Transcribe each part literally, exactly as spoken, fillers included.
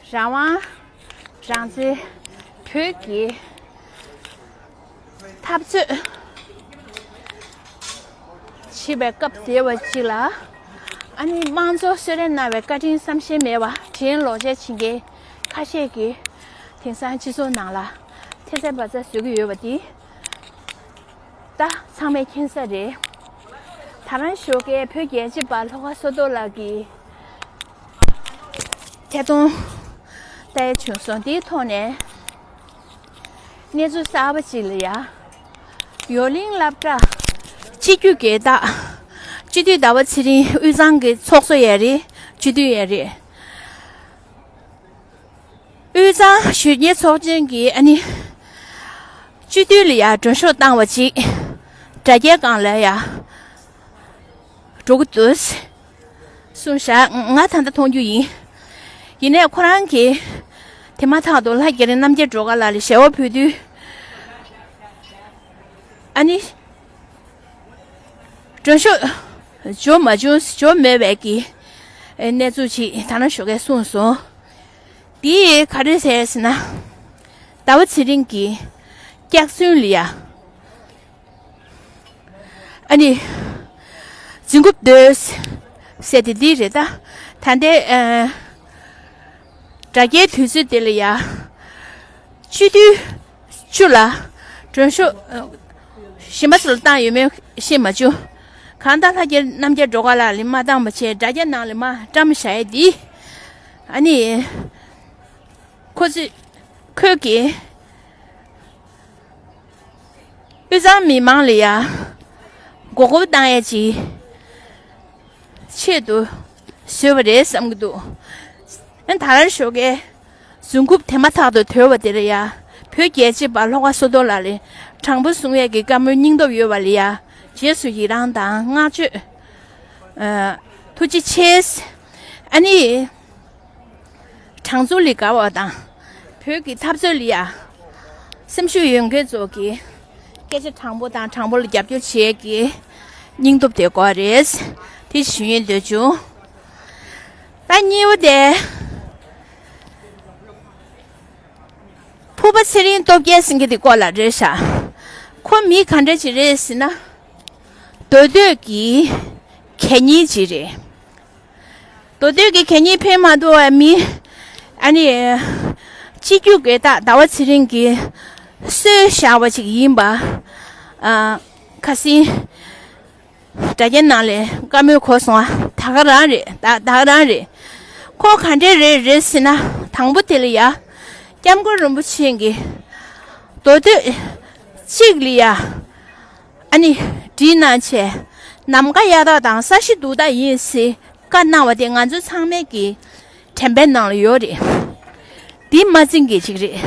རང་དབང་རང་བཙན་བོད་ཀྱི་འཐབ་རྩོད་བྱེད་པའི་སྐབས་དེ་བ་གཅིག་ལ། ཨ་ནི་དམངས་གཙོ་གསོལ་རས་གནང་བའི་བཀའ་དྲིན་བསམ་ཤེས་མེད་པ་དྲིན་ལོག་འཇལ་བྱེད་མཁན་ཁ་ཤས་ཀྱིས་དེང་སང་སྤྱི་ཚོགས་ནང་ལ་ཐེ་ཚོམ་པ་ཚ་བཟོ་གི་ཡོད་པ་དེ་ད་ཚང་མས་མཁྱེན་གསལ་རེད། ད་རང་ཞོགས་ཀས་བོད་རྒྱལ་གཅེས་པ་ལྷོ་ཁ་བསོད་རྡོར་ལགས་ཀྱིས་ཐད་གཏོང་ལྟ་ཡ་བྱུང་སོང་། དེའི་ཐོག་ནས་གནས་ཚུལ་གསར་པ་ཅིག་ལ་ཡ། ཡོ་གླིང་སློབ་གྲྭ་སྤྱི་རྒྱུ་སྒེར་བདག་སྤྱི་འཐུས་ཟླ་བ་ཚེ་རིང་དབུས་གཙང་གི་ཚོགས་གཙོ་ཡང་རེད། སྤྱི་འཐུས་ཡང་རེད། དབུས་གཙང་གཞོན་སྐྱེས་ཚོགས་ཆེན་གྱི་ཨ་ནི་སྤྱི་འཐུས་ལ་ཡ་མགྲོན་ཤོག་བཏང་བ་ཅིག་དྲ་རྒྱའི་སྒང་ལ་ཡ་འགྲོ་གི་འདུག་གསུངས་བཞག་ང་ད་ལྟ་མཐོང་རྒྱུ་ཡིན། ཡིན་ནའི་ཁོ་རང་གིས་དེ་མ་ཐག་ཏུ་ལྷ་རྒྱ་རི་རྣམ་རྒྱལ་སྒྲོལ་དཀར་ལགས་ལ་ཞལ་པར་ཕུལ་དུས། ཨ་ནི། མགྲོན་ཤོག་འབྱོར་མ་བྱུང་། འབྱོར་མེད་པའི་གི་གནས་ཚུལ་ཅིག་ད་ནང་ཞོགས་ཀས་གསུངས་སོང་། དེ་ག་རེ་ཟེར་ཟེར་ན། ཟླ་བ་ཚེ་རིང་གི་སྐྱག་རྫུན་ལ་ཡ། ཨ་ནི། འཛིན་རྒྱུ་འདོད་ཟེར་དེ་འདི་རེད་ད། ད་ལྟའི་ཨ། དྲ་རྒྱའི་དུས་ཚོད་དེ་ལ་ཡ། སྤྱི་འཐུས་བཅུ་ལ་མགྲོན་ཤོག་ཨ། གཞན་པ་ཚོ་ལ་བཏང་ཡོད་མེད་ཤེས་མ་བྱུང་། གང་ལྟར་ལྷ་རྒྱ་རྣམ་རྒྱལ་སྒྲོལ་དཀར་ལགས་ལ་མ་བཏང་བ་བྱས། དྲ་རྒྱ་ནང་ལ་མ་བཀྲམ་བཞག་ཡས་འདི། ཨ་ནི། ཁོ་ཚོས་ཁོས་ཀྱིས་དབུས་གཙང་མི་མང་ལ་ཡ་མགོ་སྐོར་བཏང་ཡས་ཀྱི་ཆེད་དུ་བཟོས་པ་རེད་བསམ་གྱི་འདུག་ཨ་ད་རང་ཞོགས་ཀས་རྫུན་རྐུབ་དེ་མ་ཐག་ཏུ་དོར་བ་དེ་ལ་ཡ། བོད་རྒྱལ་གཅེས་པ་ལྷོ་ཁ་བསོད་རྡོར་ལགས་ལ་དྲང་པོ་གསུང་ཡས་ཀྱི་བཀའ་མོལ་སྙིང་སྟོབས་ཡོད་པ་ལ་ཡ། རྗེས་སུ་ཡི་རང་དང་བསྔགས་བརྗོད་ཨ། ཐུགས་རྗེ་ཆེ། ཨ་ནི། དྲང་ཚུགས་ལ་དགའ་བ་དང་། བོད་ཀྱི་འཐབ་རྩོད་ལ་ཡ། སེམས་ཤུགས་ཡོད་མཁན་ཚོ་གིས་སྐད་ཆ་དྲང་པོ་དང་དྲང་པོ་ལ་རྒྱབ་སྐྱོར་བྱེད་ཡས་ཀྱི་སྙིང་སྟོབས་དེ་དགོས་རེད། དེ་ཞུ་ཡས་འདོད་བྱུང་། ད་གཉིས་པ་དེ། ཕུར་པ་ཚེ་རིང་སྟོབས་རྒྱལ་ཟེར་མཁན་དེ་སྐོར་ལ་རེད་ཤག་ཁོ་མི་ག་འདྲ་ཅིག་རེད་ཟེར་ན། མདོ་སྟོད་ཀྱི་གད་སྙིགས་ཅིག་རེད། མདོ་སྟོད་ཀྱི་གད་སྙིགས་ཕན་མ་ཐོགས་པའི་མི། ཨ་ནི། སྤྱི་རྒྱུ་སྒེར་བདག་ཟླ་བ་ཚེ་རིང་གིས་གསོས་བཞག་པ་ཅིག་ཡིན་པ། ཨ། ཁ་སང་དྲ་རྒྱའི་ནང་ལ་བཀའ་མོལ་གོ་སོང་ང་། ད་ག་རང་རེད། ད་ད་ག་རང་རེད། ཁོ་ག་འདྲས་རེད་རེད་ཟེར་ན། དང་པོ་དེ་ལ་ཡ། སྐྱབས་མགོན་རིན་པོ་ཆེ་གིས་མདོ་སྟོད་གཅིག་ལ་ཡ། ཨ་ནི། བྲིས་གནང་བྱས། ནམ་མཁའ་གཡའ་དག་དང་ས་གཞི་རྡུལ་དག་ཡིན་ཟེར་བཀའ་གནང་བ་དེ་ང་ཚོ་ཚང་མའི་གི་དྲན་པའི་ནང་ལ་ཡོད་རེད། འདི་མ་བརྩི་མཁན་ཅིག་རེད།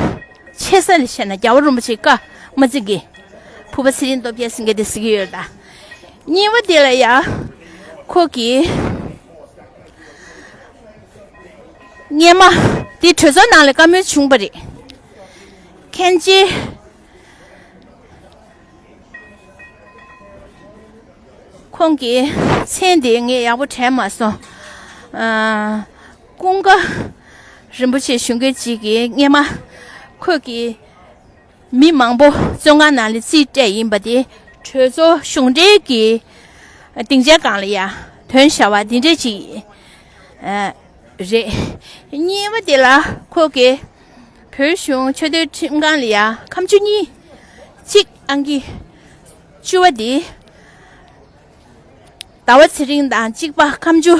ཆེ་ས་ལ་བཤད་ན་རྒྱལ་བ་རིན་པོ་ཆེའི་བཀའ་མ་བརྩི་མཁན། ཕུར་པ་ཚེ་རིང་སྟོབས་རྒྱལ་ཟེར་མཁན་དེ་ཟེར་གྱི་ཡོད་ད། གཉིས་པ་དེ་ལ་ཡ། ཁོ་གིས་སྔས་མ་དེ་གྲོས་ཚོགས་ནང་ལ་བཀའ་མོལ་བྱུང་བ་རེད། མཁན་ཆེན། ཁོང་གི་མཚན་དེ་ངས་ཡག་པོ་དྲན་མ་སོང་། ཨ། ཀུན་དགའ་རིན་པོ་ཆེ་གཞུང་སྐྱོང་གཅིག་གིས་སྔས་མ་ཁོས་ཀྱིས་མི་མང་པོ་བཙོན་ཁང་ནང་ལ་རྩིས་སྤྲད་ཡིན་པ་དེ་གྲོས་ཚོགས་གཞུང་འབྲེལ་གྱི་སྡིངས་ཆའི་སྒང་ལ་ཡ་ཐོན་བཞག་པ་འདི་འདྲས་ཅིག་ཨ། རེད། གཉིས་པ་དེ་ལ་ཁོ་གིས་བོད་གཞུང་ཆེས་མཐོའི་ཁྲིམས་ཁང་ལ་ཡ་ཁ་མཆུ་གཉིས། གཅིག་ཨང་ཀི་བཅུ་པ་དེ་ཟླ་བ་ཚེ་རིང་དང་གཅིག་པ་ཁ་མཆུ་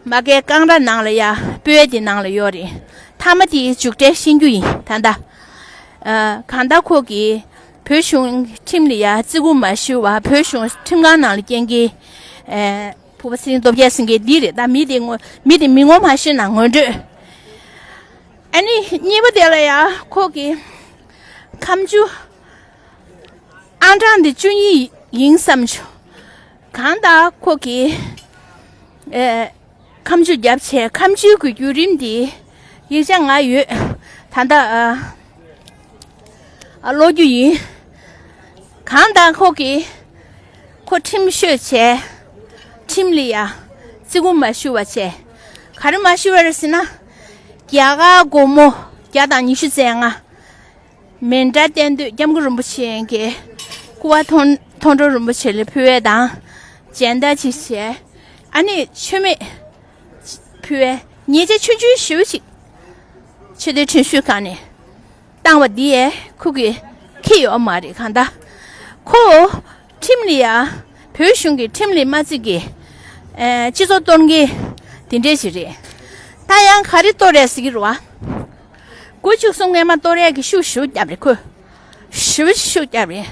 མ་གའི་ཀང་ར་ནང་ལ་ཡ་སྤོས་དེ་ནང་ལ་ཡོད་རེད། མཐའ་མ་དེའི་མཇུག་འབྲས་ཤེས་རྒྱུ་ཡིན་ད་ལྟ། ཨ། གང་ལྟར་ཁོ་གིས་བོད་གཞུང་ཁྲིམས་ལ་ཡ་བརྩི་བཀུར་མ་ཞུ་བ་བོད་གཞུང་ཁྲིམས་ཁང་ནང་ལ་རྐྱེན་གྱིས། ཨ། ཕུར་པ་ཚེ་རིང་སྟོབས་རྒྱལ་ཟེར་མཁན་འདི་རེད་ད། མི་དེ་ངོ་མི་དེ་མི་ངོ་མ་ཤེས་ན་ངོ་སྤྲོད། ཨ་ནི་གཉིས་པ་དེ་ལ་ཡ་ཁོ་གིས་ཁ་མཆུ་ཨང་གྲངས་དེ་བཅུ་གཉིས་ཡིན་བསམ་བྱུང་། གང་ལྟར་ཁོ་གིས་ཨེ་ཁ་མཆུ་བརྒྱབ་བྱས། ཁ་མཆུའི་གི་བརྒྱུད་རིམ་དེ་ཡིག་ཆ་ང་ཡོད། ད་ལྟ་ཨ་ཨ་ཀློག་རྒྱུ་ཡིན། གང་ལྟར་ཁོ་གིས་ཁོ་ཁྲིམས་ཤོད་བྱས། ཁྲིམས་ལ་ཡ་བརྩི་བཀུར་མ་ཞུ་བ་བྱས། ག་རེ་མ་ཞུ་བ་རེད་ཟེར་ན། རྒྱ་གར་སྒོར་མོ་བརྒྱ་དང་ཉི་ཤུ་རྩ་ལྔ། མཎྜལ་བསྟན་དུས་སྐྱབས་མགོན་རིན་པོ་ཆེ་གི་སྐུ་པར་མཐོང་མཐོང་གྲོལ་རིན་པོ་ཆེ་ལ་ཕུལ་བ་དང་། སྦྱིན་བདག་ཅིག་བྱས། ཨ་ནི་མཆོད་མེ་ཕུལ་བའི་ཉེས་ཆད་ཆུང་ཆུང་ཞེ་པོ་ཅིག་ཆེས་མཐོའི་ཁྲིམས་ཞིབ་ཁང་ནས་བཏང་བ་འདི་ཡས་ཁོ་གི་ཁེ་ཡོད་མ་རེད། གང་ལྟར་ཁོ་ཁྲིམས་ལ་ཡ། བོད་གཞུང་གི་ཁྲིམས་ལ་མ་བརྩི་གི་ཨེ། སྤྱི་ཚོགས་གཏོར་མཁན་དེ་འདྲས་ཞིག་རེད། ད་ཡང་ག་རེ་གཏོར་རེད་ཟེར་གི་རེད་བ། དགུ་བཅུ་གསུམ་སྔོན་མ་གཏོར་ཡས་ཀྱི་ཤུགས་ཞེ་པོ་བརྒྱབ་རེད་ཁོས། ཞེ་པོ་ཤུགས་བརྒྱབ་རེད།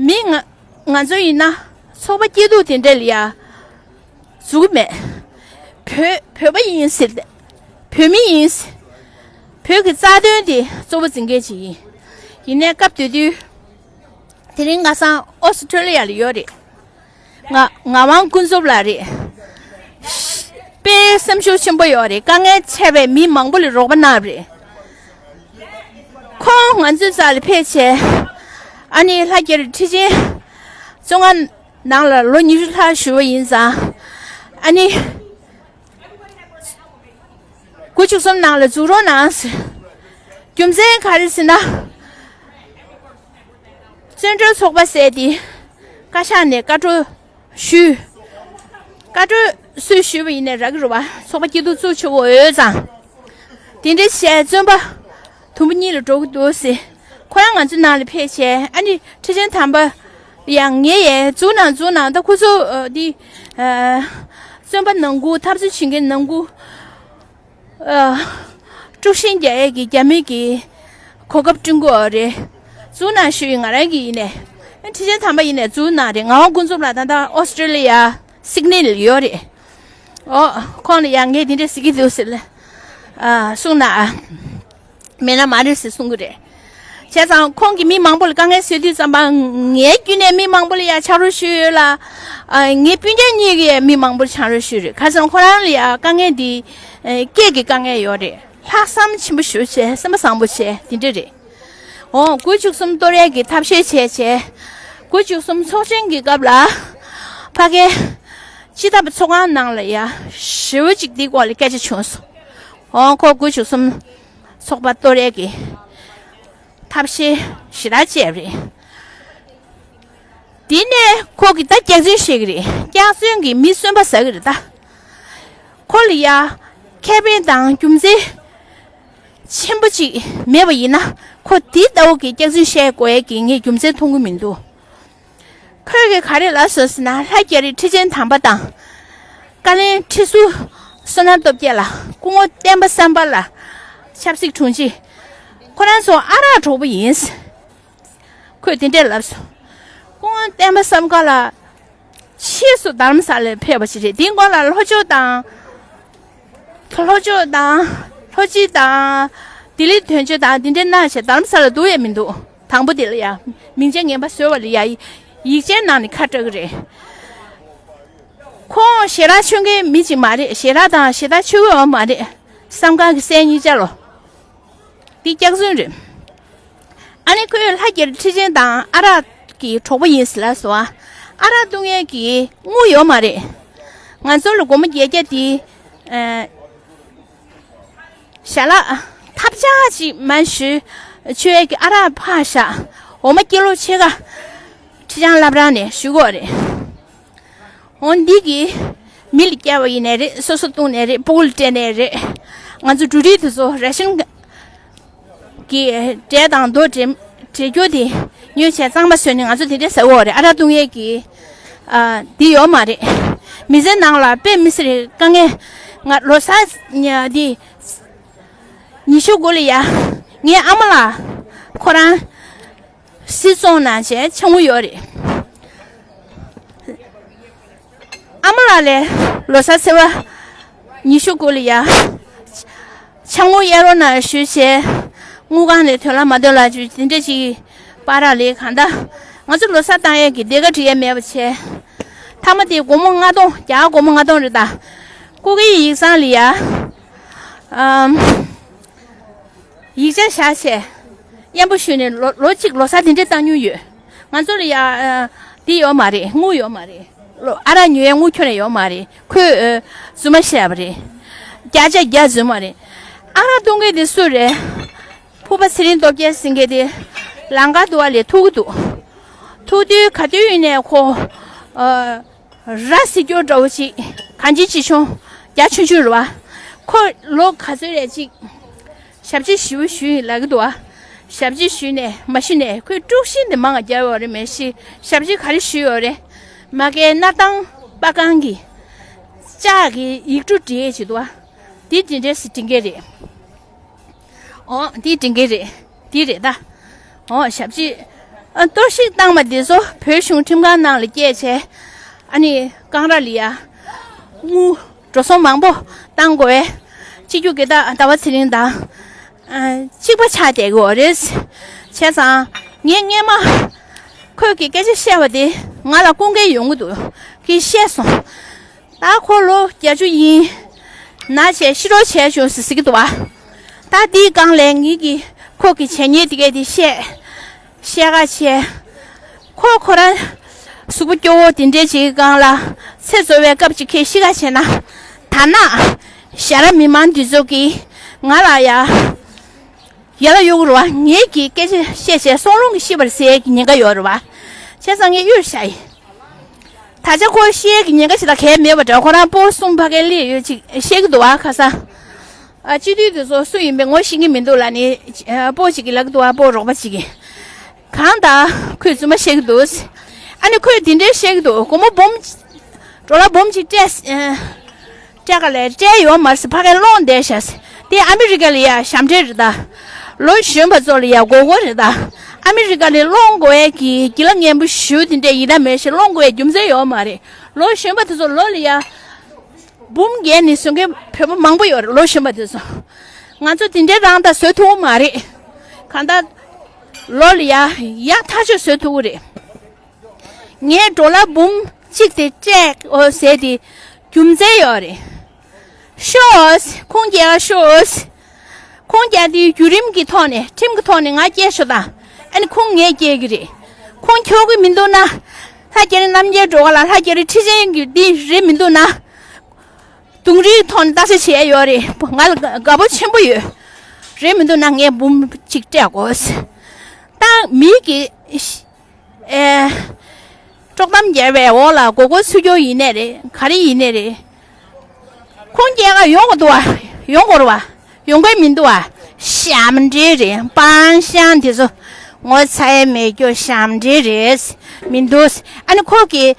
མི་ང་ང་ཚོ་ཡིན་ན་ཚོགས་པ་སྐྱིད་སྡུག་དེ་འདྲས་ལ་ཡ་འཛུལ་གི་མེད། བོད་བོད་པ་ཡིན་ཟེར་ཏེ། བོད་མི་ཡིན་ཟེར། བོད་ཀྱི་རྩ་དོན་དེ་གཙོ་བོ་འཛིན་མཁན་ཅིག་ཡིན། ཡིན་ནའི་སྐབས་དེ་དུས། དེ་རིང་ང་སང་ཨོ་སི་ཁྲུ་ལི་ཡ་ལ་ཡོད་རེད། ང་ངག་དབང་ཀུན་རྫོབ་ལགས་རེད། དཔེ་སེམས་ཤུགས་ཆེན་པོ་ཡོད་རེད། དཀའ་ངལ་འཕྲད་པའི་མི་མང་པོ་ལ་རོགས་པ་གནང་བ་རེད། ཁོང་ང་ཚོའི་རྩ་ལ་ཕེབས་བྱས། ཨ་ནི་ལྷ་རྒྱ་རི་ཁྲི་ཆེན་བཙོན་ཁང་ནང་ལ་ལོ་ཉི་ཤུ་ལྷག་བཞུགས་པ་ཡིན་ཙང་། ཨ་ནི། དགུ་བཅུ་གསུམ་ནང་ལ་འཛུལ་རོགས་གནང་ཟེར། རྒྱུ་མཚན་ག་རེ་ཟེར་ན། བཙན་བྱོལ་ཚོགས་པ་ཟེར་དེ་བཀའ་ཤག་ནས་བཀའ་འཁྲོལ་ཞུས། བཀའ་འཁྲོལ་སུས་ཞུས་པ་ཡིན་ནའི་རག་གི་རེད་བ། ཚོགས་པ་སྐྱིད་སྡུག་བཙུགས་ཆོག་གི་ཡོད་ཙང་། དེ་འདྲ་བྱས་བཙོན་པ་དུམ་བུ་གཉིས་ལ་འགྲོ་གི་འདུག་ཟེར། ཁོ་རང་ང་ཚོའི་ནང་ལ་ཕེབས་བྱས། ཨ་ནི་ཁྲི་ཆེན་དམ་པ་ཡང་ངས་ཡས་འཛུལ་གནང་འཛུལ་གནང་། ད་ཁོ་ཚོ་འདི་བཙོན་པ་ནང་ཁུལ་འཐབ་རྩོད་བྱེད་མཁན་ནང་ཁུལ། དཀྲུག་ཤིང་རྒྱག་ཡས་ཀྱི་རྒྱ་མི་གི་གོ་སྐབས་བསྐྲུན་གྱི་ཡོད་རེད། འཛུལ་གནང་ཞུ་ཡི་ང་རང་གི་ཡིན་ནས། ཁྲི་ཆེན་དམ་པ་ཡིན་ནས་འཛུལ་གནང་རེད། ངག་དབང་ཀུན་རྫོབ་ལགས་ད་ལྟ་ཨོ་སི་ཀྲི་ལི་ཡ་སིད་ནི་ལ་ཡོད་རེད། ཨོ། ཁོང་ལ་ཡང་ངས་འདི་འདྲ་ཟེར་གྱི་འདུག་ཟེར་ལ། ཨ། གསུངས་ན་ཨ། མེད་ན་མ་རེད་ཟེར་གསུང་གི་རེད། བྱས་ཙང་ཁོང་གིས་མི་མང་པོ་ལ་དཀའ་ངལ་བཟོས་དུས་ཙམ་པ་ངའི་བརྒྱུད་ནས་མི་མང་པོ་ལ་ཡ་ཕྱག་རོགས་ཞུས་ཡོད་ལ། ཨ། ངའི་སྤུན་ཀྱག་གཉིས་ཀྱིས་མི་མང་པོར་ཕྱག་རོགས་ཞུས་རེད། ག་ཚོད་ཁོ་རང་ལ་ཡ་དཀའ་ངལ་འདི་སྐད་ཀྱི་དཀའ་ངལ་ཡོད་རེད། ལྷག་བསམ་ཆེན་པོ་ཞེ་པོ་བྱས། སེམས་པ་བཟང་པོ་བྱས། དེ་འདྲ་རེད། འོ། དགུ་བཅུ་གསུམ་གཏོར་ཡས་ཀྱི་ཐབས་ཤེས་བྱས་བྱས། དགུ་བཅུ་གསུམ་ཚོགས་ཆེན་གྱི་སྐབས་ལ་ཕ་གའི་སྤྱི་ཐབ་ཚོགས་ཁང་ནང་ལ་ཡ་ཞེ་པོ་ཅིག་འདི་སྐོར་ལ་སྐད་ཆ་བྱུང་སོང་། འོ། ཁོ་དགུ་བཅུ་གསུམ་ཚོགས་པ་གཏོར་ཡས་ཀྱི་ཐབས་ཤེས་ཞེ་དྲག་བྱས་པ་རེད། དེ་ནས་ཁོ་གིས་ད་སྐྱག་རྫུན་བཤད་ཀྱི་རེད། སྐྱག་རྫུན་གྱིས་མི་གསོན་པ་ཟ་གི་རེད་ད། ཁོ་ལ་ཡ་ཁེ་ཕན་དང་རྒྱུ་མཚན་ཆེན་པོ་ཅིག་མེད་པ་ཡིན་ན། ཁོ་དེ་ལྟ་བུ་གི་སྐྱག་རྫུན་བཤད་དགོས་ཡས་ཀྱི་ངས་རྒྱུ་མཚན་མཐོང་གི་མི་འདུག་ཁོས་གིས་ག་རེ་ལབ་སོང་ཟེར་ན། ལྷ་རྒྱ་རི་ཁྲི་ཆེན་དམ་པ་དང་། བཀའ་བློན་ཁྲི་ཟུར་བསོད་ནམས་སྟོབས་རྒྱལ་ལགས། སྐུ་ངོ་བསྟན་པ་བསམ་འཕེལ་ལགས། ཆབ་སྲིད་དྲུང་ཆེ། ཁོ་རང་ཚོ་ཨ་རག་གྲོགས་པོ་ཡིན། ཁོས་དེ་འདྲས་ལབ་སོང་། སྐུ་ངོ་བསྟན་པ་བསམ་འཕེལ་ལགས་ཕྱིས་སུ་རྡ་རམ་ས་ལར་ཕེབས་པ་ཞིག་རེད། དེའི་སྔོན་ལ་ལྷོ་ཕྱོགས་དང་། ལྷོ་ཕྱོགས་དང་། ལྷོ་སྤྱི་དང་། ལྡི་ལི་དོན་གཅོད་དང་དེ་འདྲས་གནང་བྱས་རྡ་རམ་ས་ལར་འདུག་ཡས་མི་འདུག་དང་པོ་དེ་ལ་ཡ། མིང་ཆད་ངན་པ་བཟོས་པ་ལ་ཡ། ཡིག་ཆའི་ནང་ནས་ཁ་བྲལ་གི་རེད། ཁོང་ཞེ་དྲག་ཆོས་མཁན་མི་གཅིག་མ་རེད། ཞེ་དྲག་དང་ཞེ་དྲག་ཆོས་གོས་ཡོད་མ་རེད། བསམ་གང་གི་སྲས་གཉིས་ཆ་ལོ། འདི་སྐྱག་རྫུན་རེད། ཨ་ནི་ཁོས་ལྷ་རྒྱ་རི་ཁྲི་ཆེན་དང་ཨ་རག་གི་གྲོགས་པོ་ཡིན་ཟེར་ལབ་སོང་ཨ། ཨ་རག་བཏུང་ཡས་ཀྱི་དངུལ་ཡོད་མ་རེད། ང་ཚོ་ལ་སྒོར་མོ་བརྒྱད་བརྒྱ་དེ། ཨ། ཞལ་ལག་ཐབས་ཆག་ཅིག་མར་ཞུ་ཆོག་ཡས་ཀྱི་ཨ་རག་ཕར་བཞག་འོ་མ་ཀི་ལོ་ཕྱེད་ཀ་ཁྲི་བྱང་བླ་བྲང་ནས་ཞུ་དགོས་རེད། འོ་འདི་གིས་མི་ལ་བསྐྱལ་བ་ཡིན་ནའི་རེད། སོ་སོ་བཏུང་ནའི་རེད། སྤུ་གུ་ལ་སྤྲད་ནའི་རེད། ང་ཚོ་འབྲུ་རིགས་དེ་ཚོ་རེ་ཤན་གྱི་འབྲས་དང་རྡོ་འབྲས་འབྲས་སྐྱོ་དེ་ཉོས་བྱས་གཙང་མ་བཟོས་ནས་ང་ཚོ་དེ་འདྲས་ཟ་གི་ཡོད་རེད། ཨ་རག་བཏུང་ཡས་ཀྱི་ཨ་འདི་ཡོད་མ་རེད། མི་ཚེ་ནང་ལ་དཔེ་མི་སྲིད་དཀའ་ངལ། ང་ལོ་གསར་འདི་ཉི་ཤུ་དགུ་ལ་ཡ། ངའི་ཨ་མ་ལགས་ཁོ་རང་སིལ་ཚོང་གནང་བྱས་ཆང་བུ་ཡོད་རེད། ཨ་མ་ལགས་ལ་ལོ་གསར་ཚེས་པ་ཉི་ཤུ་དགུ་ལ་ཡ། ཆང་བུ་གཡར་རོགས་གནང་ཞུས་བྱས། དངུལ་ཁང་ནས་ཐོན་ལ་མ་ཐོན་ལ་ཅིག་དེ་འདྲ་ཅིག་པར་རག་ལས། གང་ལྟར་ང་ཚོ་ལོ་གསར་བཏང་ཡས་ཀྱི་ལས་ཀ་འབྲི་ཡས་མེད་པ་བྱས། མཐའ་མ་དེ་སྒོར་མོ་ལྔ་སྟོང་། རྒྱ་གར་སྒོར་མོ་ལྔ་སྟོང་རེད་ད། སྐུ་སྒེར་ཡིག་ཚང་ལ་ཡ། ཨམ། ཡིག་ཆ་བཞག་བྱས། གཡར་པོ་ཞུས་ནས་ལོ་ལོ་གཅིག་ལོ་གསར་དེ་འདྲས་བཏང་མྱོང་ཡོད། ང་ཚོ་ལ་ཡ། ཨ། འདི་ཡོད་མ་རེད། དངུལ་ཡོད་མ་རེད། ལོ་ཨ་རག་ཉོ་ཡས་དངུལ་ཁྱོན་ནས་ཡོད་མ་རེད། ཁོས་ཨ། རྫུན་མ་བཤད་པ་རེད། བརྒྱ་ཆ་བརྒྱ་རྫུན་མ་རེད། ཨ་རག་བཏུང་མཁན་དེ་སུ་རེད། ཕུར་པ་ཚེ་རིང་སྟོབས་རྒྱལ་ཟེར་མཁན་དེ་ལམ་ཁ་དུ་བ་ལས་ཐུག་གི་འདུག་ཐུག་དུས་ག་དུས་ཡིན་ནའི་ཁོ། ཨ། ར་བཟི་སྐྱོ་འདྲ་བོ་ཅིག་གང་ཅི་ཅི་ཆུང་། རྒྱ་ཆུང་ཆུང་རེད་བ། ཁོ་ལོ་ག་ཚོད་རེད་ཅིག་ཞབས་ཕྱི་ཞེ་པོ་ཞུས་ཡིན་ལབ་ཀྱི་འདུག་བ། ཞབས་ཕྱི་ཞུས་ནས་མ་ཤི་ནས་ཁོས་དཀྲུག་ཤིང་དེ་མང་བ་བརྒྱབ་ཡོད་རེད། མ་གཞི་ཞབས་ཕྱི་ག་རེ་ཞུས་ཡོད་རེད། མ་གའི་སྣར་ཐང་པ་ཀང་གི་ལྕགས་ཀྱི་ཡིག་འབྲུ་བྲིས་ཡས་ཅིག་འདུག་བ། འདི་འདི་འདྲས་སེ་འབྲི་མཁན་རེད། ཨོ་འདི་འབྲི་མཁན་རེད། འདི་རེད་ད། ཨོ་ཞབས་ཕྱི། ཨ། གཏོར་བཤིག་བཏང་བ་འདི་ཚོ་བོད་གཞུང་ཁྲིམས་ཁང་ནང་ལ་བསྐྱལ་བྱས། ཨ་ནི་ཀང་ར་ལི་ཡ། དངུལ་འགྲོ་སོང་མང་པོ་བཏང་དགོས། སྤྱི་རྒྱུ་དགེ་རྟག་ཟླ་བ་ཚེ་རིང་དང་། ཨ། གཅིག་པ་ཆགས་བསྡད་ཀྱི་ཡོད་རེད། བྱས་ཙང་ངས་སྔས་མ་ཁོས་ཀྱི་སྐད་ཆ་བཤད་པ་དེ་ང་ལ་སྐུ་འགན་ཡོང་གི་འདུག་གི་བཤད་སོང་། ད་ཁོ་ལོ་བརྒྱད་ཅུ་ཡིན། ན་བྱས་ཤི་རོགས་བྱས་བྱུང་ཟེར་ཟེར་གྱི་འདུག་བ། ད་འདིའི་སྒང་ལས་ངེད་ཀྱིས་ཁོ་གི་བྱས་ཉེས་དེ་གས་དེ་བཤད། བཤད་ག་བྱས། ཁོ་ཁོ་རང་གཟུགས་པོ་སྐྱོ་བོ་དེ་འདྲས་ཅིག་སྒང་ལ་ཚེ་འཚོ་བའི་སྐབས་ཅིག་ཁེ་ཤི་ག་བྱས་ན། ད་ནག་ཞྭ་ར་མི་མང་འདི་ཚོ་གིས་ང་ལ་ཡ། ཡ་ལ་གཡོག་རུ་བ། ངེད་ཀྱིས་སྐད་ཆ་བཤད་བྱས་སྲོག་རླུང་གི་ཤི་བར་ཟེར་གྱི་ཉེན་ཁ་ཡོད་རུ་བ། བྱས་ཙང་ངས་གཡུར་བཞག་ཡིན། ད་ཆ་ཁོ་ཤི་ཡས་ཀྱི་ཉེན་ཁ་ཞིག་ད་གས་མེད་པ་འདྲ། ཁོ་རང་སྤོ་གསུམ་ཕ་གའི་ལས་ཡོད་ཅིག་བཤད་ཀྱི་འདུག་བ། ཁ་ས། ཨ། སྤྱི་འཐུས་དེ་ཚོ་སུ་ཡིན་པའི་ངོ་ཤེས་ཀྱི་མི་འདུག་ལ་ནི། ཨ། སྤོ་ཅིག་གི་ལབ་ཀྱི་འདུག་བ། སྤོ་རོགས་པ་ཅིག་གིས། གང་ལྟར་ཁོས་རྫུན་མ་བཤད་ཀྱི་འདུག་ཨ་ནི་ཁོས་དེ་འདྲའི་བཤད་ཀྱི་འདུག་སྒོར་མོ་འབུམ། ཌོ་ལར་འབུམ་གཅིག་སྤྲད། ཨ། སྤྲད་ག་ལས་སྤྲད་ཡོད་མ་རེད་ཟེར། ཕ་གིར་སློང་བསྡད་ཤག་ཟེར། དེ་ཨ་མི་རི་ཀ་ལ་ཡ་ཞབས་འདྲེན་རེད་ད། ལོ་གཞོན་པ་ཚོ་ལ་ཡ་མགོ་སྐོར་རེད་ད། ཨ་མི་རི་ཀ་ལ་སློང་དགོས་ཡས་ཀྱི་སྒྱིད་ལ་ངན་པོ་ཞུ་དེ་འདྲས་ཡིན་ད་མེད་ཞེས་སློང་དགོས་ཡས་རྒྱུ་མཚན་ཡོད་མ་རེད། ལོ་གཞོན་པ་དེ་ཚོ་ལོ་ལ་ཡ་འབུམ་བརྒྱད་ནས་བཟོ་མཁན་བོད་པ་མང་པོ་ཡོད་རེད། ལོ་གཞོན་པ་དེ་ཚོ། ང་ཚོ་དེ་འདྲའི་རང་ད་བཟོ་ཐུབ་ཀྱི་མ་རེད། གང་ལྟར་ལོ་ལ་ཡ་ཡག་ཐག་ཆོད་བཟོ་ཐུབ་ཀྱི་རེད། ངས་ཌོ་ལར་འབུམ་གཅིག་དེ་སྤྲད་འོ་ཟེར་དེ་རྒྱུ་མཚན་ཡོད་རེད། ཤོག་ཁུངས་སྐྱེལ་ཤོག་ཁུངས་སྐྱེལ་དེ་བརྒྱུད་རིམ་གྱི་ཐོག་ནས་ཁྲིམས་ཀྱི་ཐོག་ནས་ང་སྐྱེལ་ཤོག་དང་། ཨ་ནི་ཁུངས་ངས་སྐྱེལ་གྱི་རེད། ཁུངས་འཁྱོལ་གྱི་མི་འདུག་ན། ལྷ་རྒྱ་རི་རྣམ་རྒྱལ་སྒྲོལ་དཀར་ལགས་ལྷ་རྒྱ་རི་ཁྲི་ཆེན་གྱི་འདི་རེད་མི་འདུག་ན། དུང་རིའི་ཐོག་ནས་བརྟག་དཔྱད་བྱས་ཡོད་རེད། ང་ལ་དགའ་པོ་ཆེན་པོ་ཡོད། རེད་མི་འདུག་ན་ངས་འབུམ་གཅིག་སྤྲད་དགོས། ད་མི་གི། ཨེ། དཀྲོག་གཏམ་རྒྱག་པའི་འོག་ལ་མགོ་སྐོར་ཚུར་སྐྱོར་ཡིན་ནའི་རེད། ག་རེ་ཡིན་ནའི་རེད། ཁུངས་སྐྱེལ་ག་ཡོང་དགོས་འདུག་བ། ཡོང་དགོས་རེད་བ། ཡོང་དགོས་མི་འདུག་བ། ཞབས་འདྲེན་རེད། སྤང་ཤང་དེ་ཚོ་ངོ་ཚ་ཡས་མེད་རྒྱུ་ཞབས་འདྲེན་རེད། མི་འདུག་ཨ་ནི་ཁོ་གིས་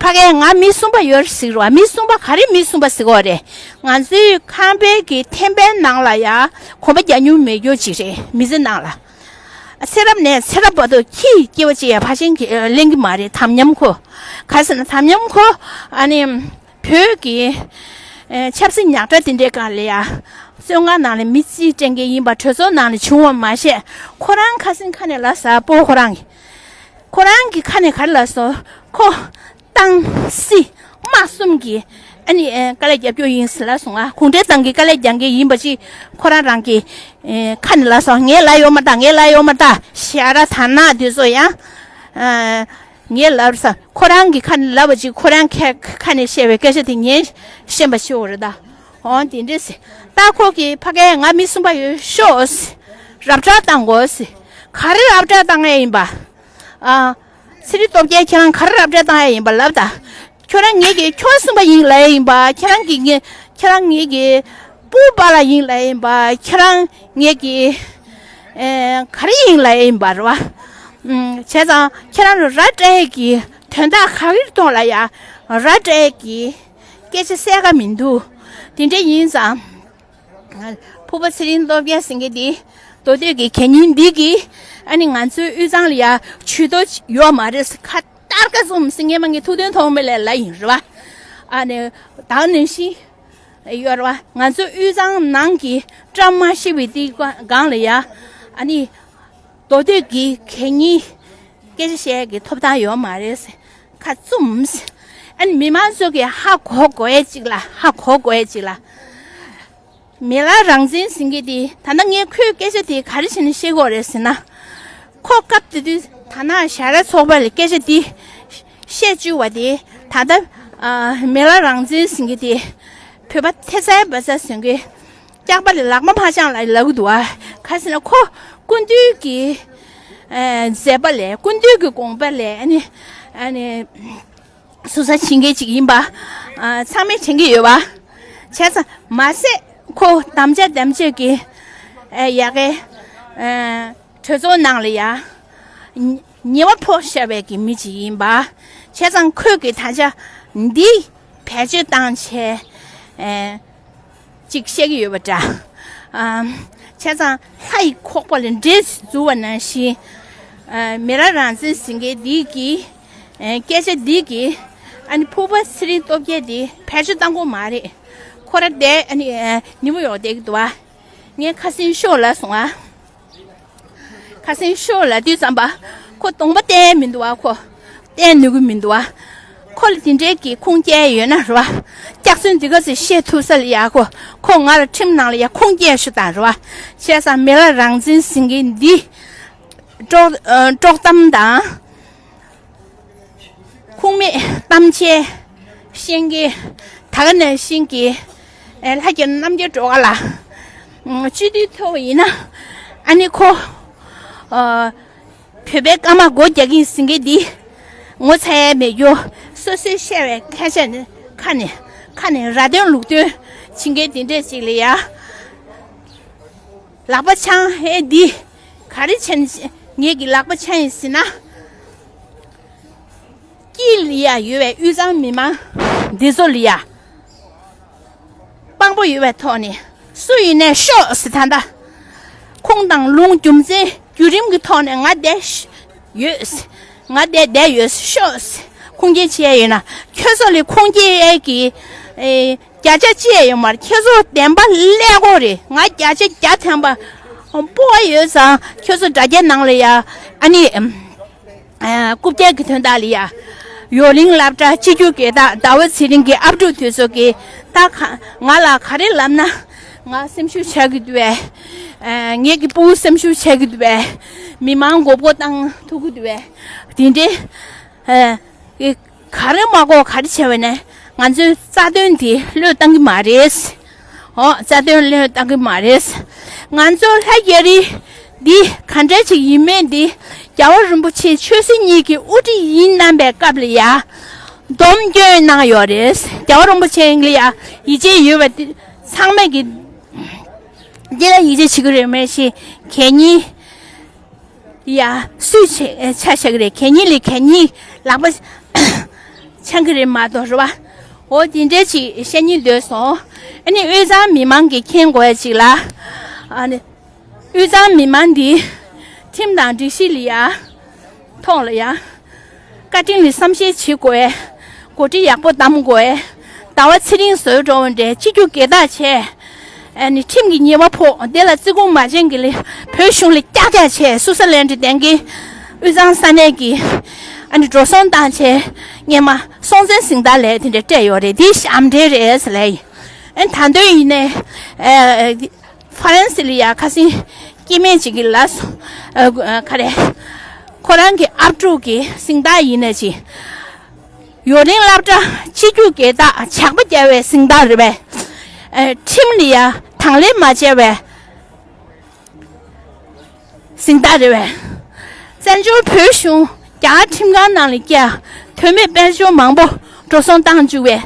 ཕ་གིར་ང་མི་གསུམ་པ་ཡོད་ཟེར་བ། མི་གསུམ་པ་ག་རེ་མི་གསུམ་པ་ཟེར་གོ་རེད། ང་ཚོའི་ཁང་པའི་གི་ཐེམ་པའི་ནང་ལ་ཡ་གོམ་པ་རྒྱག་མྱོང་མེད་རྒྱུ་ཅིག་རེད། མི་ཚེ་ནང་ལ། ཚེ་རབས་ནས་ཚེ་རབས་བར་དུ་ཁྱི་སྐྱེ་བ་ཅིག་ཡ་ཕར་ཕྱིན་གྱི་ལེན་གྱི་མ་རེད། དམ་ཉམས་ཁོ། ག་རེ་ཟེར་ན་དམ་ཉམས་ཁོ། ཨ་ནི། བོད་ཀྱི། ཨེ། ཆབ་སྲིད་ཉག་ཕྲ་དེ་འདྲའི་སྒང་ལ་ཡ། བཙོན་ཁང་ནང་ལ་མི་རྩིས་སྤྲད་མཁན་ཡིན་པ་གྲོས་ཚོགས་ནང་ལ་བྱུང་བ་མ་ཤེས། ཁོ་རང་ཁ་སེང་ཁ་ནས་ལབ་ས་སྤོ་ཁོ་རང་གི། ཁོ་རང་གི་ཁ་ནས་ག་རེ་ལབ་སོང་ཁོ། ཏང་སྲིད་དམག་གསུམ་གྱི་ཨ་ནི་ཨེ་དཀའ་ལས་རྒྱབ་སྐྱོར་ཡིན་ཟེར་ལབ་སོང་ང་། གུང་ཁྲན་ཏང་གི་དཀའ་ལས་རྒྱག་མཁན་ཡིན་པ་ཅིག་ཁོ་རང་རང་གི་ཨེ་ཁ་ནས་ལབ་སོང་། ངས་ལབ་ཡོད་མ་ད། ངས་ལབ་ཡོད་མ་ད། ཞྭ་ར་དར་ནག་དེ་ཚོ་ཡང་ཨ་ངས་ལབ་ས། ཁོ་རང་གི་ཁ་ནས་ལབ་པ་ཅིག་ཁོ་རང་ཁ་ཁ་ནས་བཤད་པའི་སྐད་ཆ་དེ་ངས་ཤེས་པ་ཤེས་འོ་རེད་ད། འོ་དེ་འདྲས་ཟེར། ད་ཁོ་གི་ཕ་གིར་ང་མི་གསུམ་པ་ཡོད་ཤོག་ཟེར། རབ་བསྒྲགས་བཏང་དགོས་ཟེར། ག་རེ་རབ་བསྒྲགས་བཏང་ཡས་ཡིན་པ། ཨ། ཚེ་རིང་སྟོབས་རྒྱལ་ཁྱེད་རང་ག་རེ་རབ་བསྒྲགས་བཏང་ཡས་ཡིན་པ་ལབ་ད། ཁྱོད་རང་ངེད་ཀྱི་ཁྱོ་གསུམ་པ་ཡིན་ལབ་ཡས་ཡིན་པ། ཁྱེད་རང་གི་ངེད་ཁྱེད་རང་ངེད་ཀྱི་སྤུ་པ་ལ་ཡིན་ལབ་ཡས་ཡིན་པ། ཁྱེད་རང་ངེད་ཀྱི་ཨེ་ག་རེ་ཡིན་ལབ་ཡས་ཡིན་པ་རེད་བ། ཨུམ། བྱས་ཙང་ཁྱེད་རང་ལ་ར་སྤྲད་ཡས་ཀྱི་དོན་དག་ག་རེའི་ཐོག་ལ་ཡ་ར་སྤྲད་ཡས་ཀྱི་སྐད་ཆ་གསལ་ཁ་མི་འདུག་དེ་འདྲ་ཡིན་ཙང་། ཕུར་པ་ཚེ་རིང་སྟོབས་རྒྱལ་ཟེར་མཁན་འདི་མདོ་སྟོད་ཀྱི་གད་སྙིགས་འདི་གིས་ཨ་ནི་ང་ཚོའི་དབུས་གཙང་ལ་ཡ་ཇུས་གཏོགས་ཡོད་མ་རེད། ཁ་སྟར་ཀ་བཙུམ་ཟེར་མཁན་མ་ངས་ཐུགས་དོན་ཐོག་མེད་ལས་ལབ་ཡིན་རེད་བ། ཨ་ནི་ད་ནང་བཞིན་ཡོད་རེད་བ། ང་ཚོའི་དབུས་གཙང་ནང་གི་བཀྲ་མ་ཤིས་པའི་འདི་སྒང་ལ་ཡ་ཨ་ནི་མདོ་སྟོད་ཀྱི་གད་སྙིགས་སྐད་ཆ་བཤད་ཀྱི་ཐོབ་ཐང་ཡོད་མ་རེད། ཁ་བཙུམ། ཨ་ནི་མི་མང་ཚོ་གིས་ཧ་གོ་དགོས་ཡས་ཅིག་ལ། ཧ་གོ་དགོས་ཡས་ཅིག་ལ། མི་ལ་རང་བཙན་ཟེར་མཁན་དེ་ད་ལྟ་ངས་ཁོའི་སྐད་ཆ་དེ་ག་རེ་བྱས་ནས་བཤད་དགོས་རེད་ཟེར་ན། ཁོ་སྐབས་དེ་དུས་ད་ནང་ཞྭ་ར་ཚོགས་པ་ལ་སྐད་ཆ་དེ་བཤད་བཅུག་པ་དེ་ད་ལྟ་ཨ་མི་ལ་རང་བཙན་ཟེར་མཁན་དེ་ བོད་པ་ཐེ་ཚའི་བ་ཚ་ཟེར་མཁན་སྐྱག་པ་ལ་ལག་པ་མ་འཆང་ལ་ལབ་གི་འདུག་བ། ག་ཟེར་ན་ཁོ་སྐུ་མདུན་གྱི་ཨ་མཛད་པ་ལས་སྐུ་མདུན་གྱི་དགོངས་པ་ལས་ཨ་ནི་ཨ་ནི་ཟུར་ཟ་བྱེད་མཁན་ཅིག་ཡིན་པ་ཨ་ཚང་མས་དྲན་གྱི་ཡོད་པ། བྱས་ཙང་མ་ཟད་ཁོ་དམ་བཅའ་དམ་བཅའ་གི་ཨ་ཡ་གའི་ཨ་གྲོས་ཚོགས་ནང་ལ་ཡ་ཉེ་བ་ཕོག་ཤ་བའི་གི་མི་ཅིག་ཡིན་པ། བྱས་ཙང་ཁོས་གི་ད་ཆ་འདི་བེད་སྤྱོད་བཏང་བྱས་ཨ་ཅིག་བཤད་ཀྱི་ཡོད་པ་འདྲ། ཨ་བྱས་ཙང་ལྷ་ཡི་ཁོག་པ་ལ་འདྲེ་འཛུལ་བ་ནང་བཞིན་ཨ་མི་རབས་རང་བཙན་ཟེར་མཁན་འདི་གི་ཨ་སྐད་ཆ་འདི་གི་ཨ་ནི་ཕུར་པ་ཚེ་རིང་སྟོབས་རྒྱལ་འདི་བེད་སྤྱོད་བཏང་གི་མ་རེད། ཁོ་ར་བསྡད་ཨ་ནི་ཨ་ནི་བུ་ཡོག་བསྡད་ཀྱི་འདུག་བ། ངས་ཁ་སང་ཤོག་ལབ་སོང་ཨ། ཁ་སང་ཤོག་ལབ་དུས་ཙམ་པ་ཁོ་གདོང་པ་བསྟན་མི་འདུག་བ། ཁོ་བསྟན་ནུས་ཀྱི་མི་འདུག་བ། ཁོ་ལ་དེ་འདྲའི་གི་ཁུངས་སྐྱེལ་ཡོད་ན་རེད་བ། སྐྱག་རྫུན་འདི་ག་ཚོད་བཤད་ཐུབ་ས་ལ་ཡ་ཁོ་ཁོ་ང་ལ་ཁྲིམས་ནང་ལ་ཡ་ཁུངས་སྐྱེལ་ཤོག་དང་རེད་བ། བྱས་ཙང་མི་རབས་རང་བཙན་ཟེར་མཁན་འདི་དཀྲོག་ཨ་དཀྲོག་གཏམ་དང་། ཁུངས་མེད་གཏམ་འཆལ་བཤད་མཁན་ད་ག་ནང་བཞིན་གྱི་ཨེ་ལྷ་རྒྱལ་རྣམ་རྒྱལ་སྒྲོལ་དཀར་ལགས། ཨ་སྤྱི་འཐུས་ཐོབ་པ་ཡིན་ན་ཨ་ནི་ཁོ་ཨ་བོད་པའི་སྐར་མ་སྒོ་རྒྱག་གིན་ཟིན་གི་འདི་ངོ་ཚ་ཡས་མེད་རྒྱུ། སོ་སོའི་བཤད་པའི་སྐད་ཆ་ནི་ཁ་ནས་ཁ་ནས་ར་དོན་ལུག་དོན་བྱེད་མཁན་འདི་འདྲས་ཅིག་ལ་ཡ། ལག་པ་འཆང་ཨེ་འདི་ག་རེ་བྱས་ནས་ངེད་ཀྱི་ལག་པ་འཆང་ཡིན་ཟེར་ན། དཀྱིལ་ལ་ཡ་ཡོད་པའི་དབུས་གཙང་མི་མང་འདི་ཚོ་ལ་ཡ་དཔང་པོ་ཡོད་པའི་ཐོག་ནས་སུ་ཡིན་ནའི་ཤོག་ཟེར། ད་ལྟ་ཁུངས་དང་ལུང་རྒྱུ་མཚན་བརྒྱུད་རིམ་གྱི་ཐོག་ནས་ང་བསྡད་ཡོད། ང་བསྡད་བསྡད་ཡོད་ཤོག་ཟེར། ཁུངས་སྐྱེལ་བྱས་ཡོད་ན་ཁྱོད་ཚོ་ལ་ཁུངས་སྐྱེལ་ཡས་ཀྱི་ཨེ་བརྒྱ་ཆ་གཅིག་ཡོད་མ་རེད། ཁྱོད་ཚོ་བདེན་པ་ཀླད་ཀོར་རེད། ང་བརྒྱ་ཆ་བརྒྱ་ཐམ་པ་སྤོབས་པ་ཡོད་ཙང་ཁྱོད་ཚོ་དྲ་རྒྱའི་ནང་ལ་ཡ་ཨ་ནི། ཨ་རྐུབ་བཀྱག་གི་དོན་དག་ལ་ཡ། ཡོ་ལིང་སློབ་གྲྭ་སྤྱི་རྒྱུ་དགེ་རྟགས་ཟླ་བ་ཚེ་རིང་གི་ཨབ་ཕྲུག་དེ་ཚོ་གིས་ད་ག་ང་ལ་ག་རེ་ལབ་ན་ང་སེམས་ཤུགས་ཆག་གི་འདུག་པས། ཨ་ངེད་ཀྱི་སྤུ་གུ་སེམས་ཤུགས་ཆག་གི་འདུག་པས། མི་མང་མགོ་སྐོར་བཏང་ཐུབ་ཀྱི་འདུག་པས། དེ་འདྲའི་ཨ་ག་རེ་མ་གོ་ག་རེ་བྱས་པ་ནས་ང་ཚོའི་རྩ་དོན་དེ་བློས་བཏང་གི་མ་རེད། འོ་རྩ་དོན་བློས་བཏང་གི་མ་རེད། ང་ཚོ་ལྷ་རྒྱ་རི་འདི་ག་འདྲ་ཅིག་ཡིན་མིན་འདི་རྒྱལ་བ་རིན་པོ་ཆེ་ཆོས་སྲིད་གཉིས་ཀྱི་དབུ་ཁྲིད་ཡིན་གནང་པའི་སྐབས་ལ་ཡ་སྡོམ་སྐྱོན་གནང་ཡོད་རེད། རྒྱལ་བ་རིན་པོ་ཆེ་ལ་ཡ་ཡིད་ཆེས་ཡོད་པ་འདི་ཚང་མས་ཀྱི་འདི་ལ་ཡིད་ཆེས་བྱེད་ཀྱི་རེད། མ་གཞི་གད་སྙིགས་ཡ་སུས་ཆ་ཆ་བཞག་གི་རེད། གད་སྙིགས་ལས་གད་སྙིགས་ལག་པ་འཆང་གི་རེད་མ་གཏོགས་རེད་བ། འོ་དེ་འདྲའི་ཅིག་བཤད་སྙིང་འདོད་སོང་། ཨ་ནི་དབུས་གཙང་མི་མང་གིས་མཁྱེན་དགོས་ཡ་ཅིག་ལ། ཨ་ནི་དབུས་གཙང་མི་མང་འདི་ཁྲིམས་དང་སྒྲིག་གཞི་ལ་ཡ་ཐོག་ལ་ཡ་བཀའ་དྲིན་ལ་བསམ་ཤེས་བྱེད་དགོས། འགོ་ཁྲིད་ཡག་པོ་གདམ་དགོས། ཟླ་བ་ཚེ་རིང་བཟོས་འགྲོ་འདྲའི་སྤྱི་རྒྱུ་དགེ་རྟགས་བྱས། ཨ་ནི་ཁྲིམས་ཀྱི་ཉེས་པ་ཕོག་དེ་ལ་བརྩི་བཀུར་མ་བྱེད་མཁན་ལ་བོད་གཞུང་ལ་ཀྱག་ཀྱག་བྱས། སུའུ་ཙེར་ལན་ཌི་བསྡད་མཁན་དབུས་གཙང་ས་གནས་ཀྱི་ཨ་ནི་འགྲོ་སོང་བཏང་བྱས་སྔོན་མ་སྲོང་བཙན་གཟེངས་རྟགས་ལས་དེ་འདྲ་སྤྲད་ཡོད་རེད། དེ་ཞབས་འདྲེན་རེད་ཟེར་ལབ་ཡིན། ཨ་ནི་ད་དུང་ཡིན་ནའི་ཨ་ཧྥ་རན་སི་ལ་ཡ་ཁ་སང་སྐྱེ་དམན་ཅིག་གིས་ལབ་སོང་། ཨ་ག་རེ། ཁོ་རང་གི་ཨབ་ཕྲུག་གི་གཟེངས་རྟགས་ཡིན་ན་ཅི། ཡོ་ལིང་སློབ་གྲྭ་སྤྱི་རྒྱུ་དགེ་རྟགས་ཇག་པ་རྒྱག་པའི་གཟེངས་རྟགས་རེད་པས། ཨེ་ཁྲིམས་ལ་ཡ་དང་ལེན་མ་བྱས་པའི་གཟེངས་རྟགས་རེད་པས། བཙན་བྱོལ་བོད་གཞུང་རྒྱ་གར་ཁྲིམས་ཁང་ནང་ལ་བསྐྱལ། དོན་མེད་དཔལ་འབྱོར་མང་པོ་འགྲོ་སོང་བཏང་བཅུག་པའི་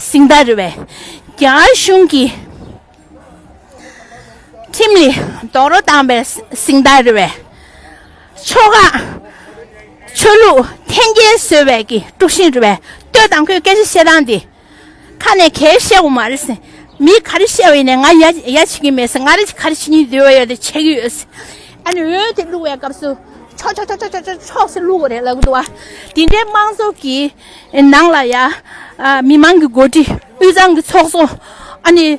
གཟེངས་རྟགས་རེད་པས། རྒྱ་གར་གཞུང་གིས་ཁྲིམས་ལ་རྡོག་རོལ་བཏང་པའི་གཟེངས་རྟགས་རེད་པས། ཆོལ་ཁ་ཆོས་ལུགས་འཐེན་འཁྱེར་བཟོས་པའི་གི་དཀྲུག་ཤིང་རེད་པས། ལྟོས་དང་། ཁོས་སྐད་ཆ་བཤད་སྟངས་འདི་ཁ་ནས་གལ་བཤད་དགོས་མ་རེད་ཟེར། མི་ག་རེ་བཤད་པ་ཡིན་ནའི་ང་ཡ་ཡ་བྱེད་ཀྱི་མེད་ཟེར། ང་རེ་ག་རེ་བྱེད་སྙིང་འདོད་པ་ཡོད་དེ་བྱེད་ཀྱི་ཡོད་ཟེར། ཨ་ནི་འོད་དེ་བླུགས་པའི་སྐབས་སུ་ཆོག་ཆོག་ཆོག་ཆོག་ཆོག་ཆོག་ཟེར་བླུགས་པ་རེད་ལབ་གི་འདུག་བ། དེ་འདྲའི་དམངས་གཙོ་གི་ནང་ལ་ཡ་ཨ་མི་མང་གི་འགོ་ཁྲིད་དབུས་གཙང་གི་ཚོགས་གཙོ་ཨ་ནི།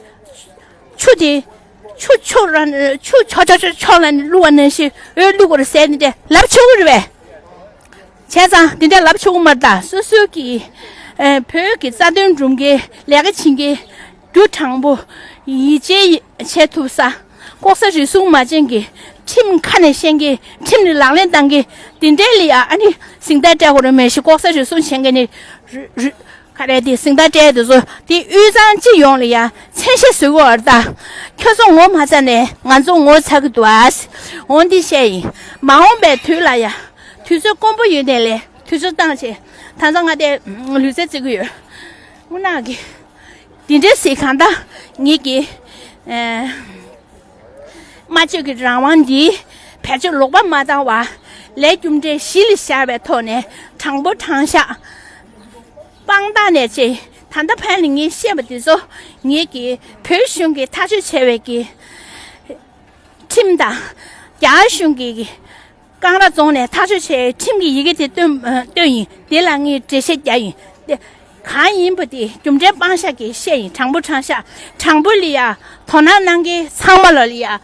ཆུ་དེ་ཆུ་ཆུ་ར་ཆུ་ཆོག་ཆོག་ཆོག་ཆོག་ལ་བླུགས་པ་ནང་བཞིན་འོད་བླུགས་པར་ཟེར་ནི་དེ་ལབ་ཆོག་གི་རེད་པས། བྱས་ཙང་དེ་འདྲ་ལབ་ཆོག་གི་མ་རེད། ད་སོ་སོའི་གི་ཨེ་བོད་ཀྱི་རྩ་དོན་སྒྲུབ་མཁན་ལས་ཀ་བྱེད་མཁན་རྒྱུ་དྲང་པོ་ཡིད་ཆེས་བྱེད་ཐུབ་ས། ལྐོག་ཟ་རུལ་སུངས་མ་བྱེད་མཁན། ཁྲིམས་ཁ་ནས་ཤེས་མཁན། ཁྲིམས་ལ་ལག་ལེན་བསྟར་མཁན། དེ་འདྲའི་ལ་ཡ་ཨ་ནི་གཟེངས་རྟགས་སྤྲད་དགོས་རེད། མ་གཞི་ལྐོག་ཟ་རུལ་སུངས་བྱེད་མཁན་ནི་རུ་རུ། ག་རེ་དེ་གཟེངས་རྟགས་སྤྲད་དེ་ཚོ་དེ་དབུས་གཙང་སྤྱི་ཡོངས་ལ་ཡ་མཚན་ཤས་བཟོ་གི་ཡོད་རེད་ད། ཁྱོད་ཚོ་ངོ་མ་ཚ་ནས་ང་ཚོ་ངོ་ཚ་གི་འདུག་ཨ། འོ་འདི་བཤད་ཡིན། མ་འོངས་པའི་དུས་ལ་ཡ་དུས་ཚོད་དཀོན་པོ་ཡོད་ནས་ལས་དུས་ཚོད་བཏང་བྱས་ད་ཚོ་ང་དེ་ལུས་རྩལ་རྩེ་གི་ཡོད། དངོས་གནས་ཀྱི་འདི་འདྲའི་སྲིད་གང་ལྟར་ངེད་ཀྱི་ཨ། སྨྲ་བརྗོད་ཀྱི་རང་དབང་འདི་བེད་སྤྱོད་ལོག་པ་མ་བཏང་བར་ལས་རྒྱུ་འབྲས་གཞི་ལ་བཞག་པའི་ཐོག་ནས་དྲང་པོ་དྲང་བཞག་དཔང་རྟགས་ནས་ཅེས་ད་ལྟ་ཕན་ལ་ངས་བཤད་པ་འདི་ཚོ་ངེད་ཀྱི་བོད་གཞུང་གི་ཐག་གཅོད་བྱས་པའི་གི་ཁྲིམས་དང་རྒྱ་གཞུང་གི་ཀང་ར་རྫོང་ནས་ཐག་གཅོད་བྱས་ཁྲིམས་ཀྱི་ཡི་གེ་དེ་བཏོན་བཏོན་ཡིན། དེ་ལ་ངས་འགྲེལ་བཤད་རྒྱག་ཡིན། དེ་གང་ཡིན་པ་དེ་རྒྱུ་འབྲས་དཔང་བཞག་གིས་བཤད་ཡིན། དྲང་པོ་དྲང་བཞག་དྲང་པོ་ལ་ཡ་དོ་སྣང་གནང་མཁན་ཚང་མ་ལ་ལ་ཡ་ཨ་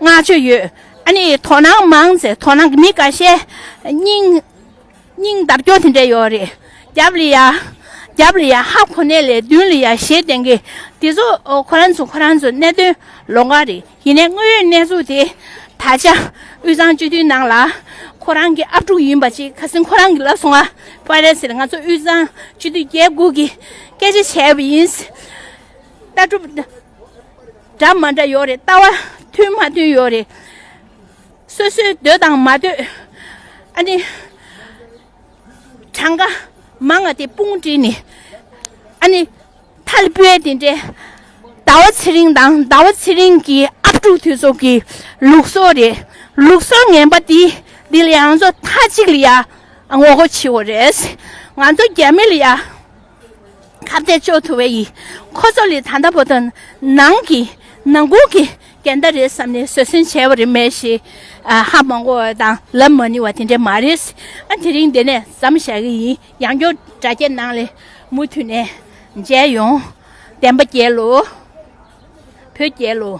བསྔགས་བརྗོད་ཡོད། ཨ་ནི་དོ་སྣང་མང་ཚེ་དོ་སྣང་གི་མི་འགའ་ཤས་སྙིང་སྙིང་འདར་སྐྱོ་དེ་འདྲ་ཡོད་རེད། རྒྱབ་ལ་ཡ་རྒྱབ་ལ་ཡ་ཧ་གོ་ནས་ལས་མདུན་ལ་ཡ་ཞེད་བསྡད་མཁན་དེ་ཚོ་ཁོ་རང་ཚོ་ཁོ་རང་ཚོ་གནད་དོན་ལོགས་ཀ་རེད། ཡིན་ནའི་དངོས་ཡོད་གནས་ཚུལ་དེ་ད་ཆ་དབུས་གཙང་སྤྱི་འཐུས་ནང་ལ་ཁོ་རང་གི་ཨབ་ཕྲུག་ཡིན་པ་ཅིག་ཁ་སང་ཁོ་རང་གིས་ལབ་སོང་ང་། ཕ་རེ་ཟེར་ང་ཚོ་དབུས་གཙང་སྤྱི་འཐུས་བརྒྱད་དགུ་གི་སྐད་ཆ་བྱས་པ་ཡིན། ལྟ་གྲུབ་འདྲ་མ་འདྲ་ཡོད་རེད། ལྟ་བ་མཐུན་མ་མཐུན་ཡོད་རེད། སོ་སོའི་འདོད་དང་མ་འདོད་ཨ་ནི། གྲངས་ཀ་མང་ང་དེ་དཔུང་བསྒྲིགས་ནས་ཨ་ནི་ཐལ་སྤུས་དེ་འདྲའི་ཟླ་བ་ཚེ་རིང་དང་ཟླ་བ་ཚེ་རིང་གི་ཨབ་ཕྲུག་དེ་ཚོ་གི་ལུགས་སྲོལ་རེད། ལུགས་སྲོལ་ངན་པ་དེ་འདི་ལ་ཡང་ཚོ་མཐའ་གཅིག་ལ་ཡ་ངོ་རྒོལ་བྱེད་དགོས་རེད། ང་ཚོ་རྒྱ་མི་ལ་ཡ་ཁ་གཏད་གཅོག་ཐུབ་པ་ཡིན། ཁོ་ཚོ་ལས་ད་ལྟ་བར་དུ་ནང་གི་ནང་ཁུལ་གྱི་འགལ་ཟླ་རེད་བསམ་ནས་བཟོད་བསྲན་བྱས་པ་རེད་མེད་ཞེས་ཨ་ཧ་མ་གོ་བ་དང་ལབ་མ་ནུས་པ་དེ་འདྲ་མ་རེད། ཨ་དེ་རིང་འདི་ནས་མཚམས་བཞག་གི་ཡིན། ཡང་བསྐྱར་དྲ་རྒྱའི་ནང་ལ་མུ་མཐུད་ནས་མཇལ་ཡོང་། བདེན་པ་རྒྱལ་ལོ། བོད་རྒྱལ་ལོ།